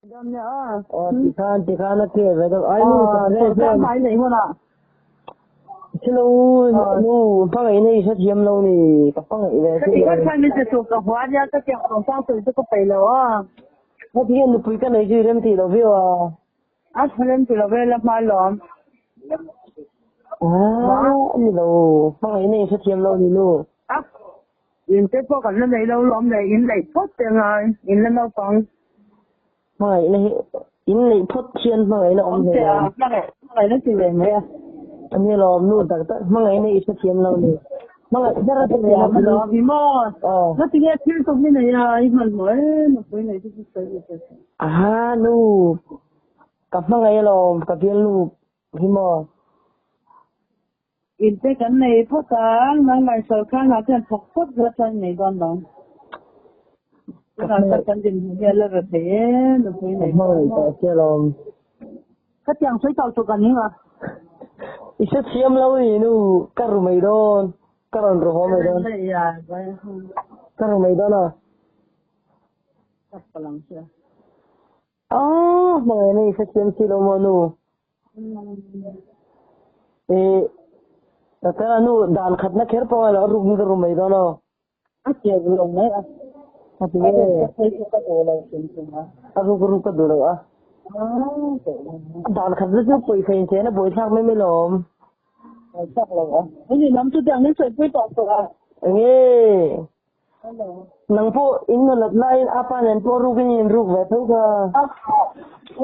Dawn nia aw. Aw tikhan tikhan a clear ve deuh. Ai nu Aw ka sawrkar hna i neih hunah. Thilo nu hmangaih na i hrethiam lo ni ka hmangaih ve Ka che ti kha chuan min che tur ka hua nia ka tiang chungchang sawi chu ka peih lo a. Heti hian nupui ka nei chu i rem tih lo viau a. A tha rem ti lo ve la hma lawm. Ah ni lo hmangaih na i hrethiam lo ni nu. A in te pawh kan la nei lo lawm le in neih phawt te ngai in la naupang. Hmangaihna hi in neih phawt hian hmangaihna awm Awm hle che a, lo. hmangaih hmangaihna ti ve mai a. A ni lawm nu tak tak hmangaihna i hrethiam lo ni. Hmangaih ber a Hrethiam hmangaihna alawm i maw? Aw. Nga tinge thil tum hi nei a, i hmanhmawh em a pui nei chu chu sawi ve che. Aha nu ka hmangaih alawm ka bialnu hi maw. In te kan nei phawt a, nangmah sawrkar hna chuan thawk phawt zel chuan i nei dawn lo. Tunah chuan kan dinhmun hi a la ra thei e, nupui nei chuan maw. Khatiang sawi tau chu ka ning a. I hrethiam lo ni nu, ka ru mai dawn, ka rawn ru haw mai dawn. Ka ru mai dawn a. Aw, hmangaihna i hrethiam si lo maw nu? Eh, ka nu dan khatna kher pawh a ruk in ka ru mai dawn aw. A tiak lo mai a. A ti nge? A phei chu ka duh lo hrim hrim a. A ruk ruk ka duh lo a. Dan khatna chu pawisa inchen a buaithlak mai mai lawm. Buaithlak lo a. Hei lam chu tiang in sawipui tawh tawh a. Enge? Nang pawh in nulat laiin apa nen pawh ruk in in ruk ve tho kha.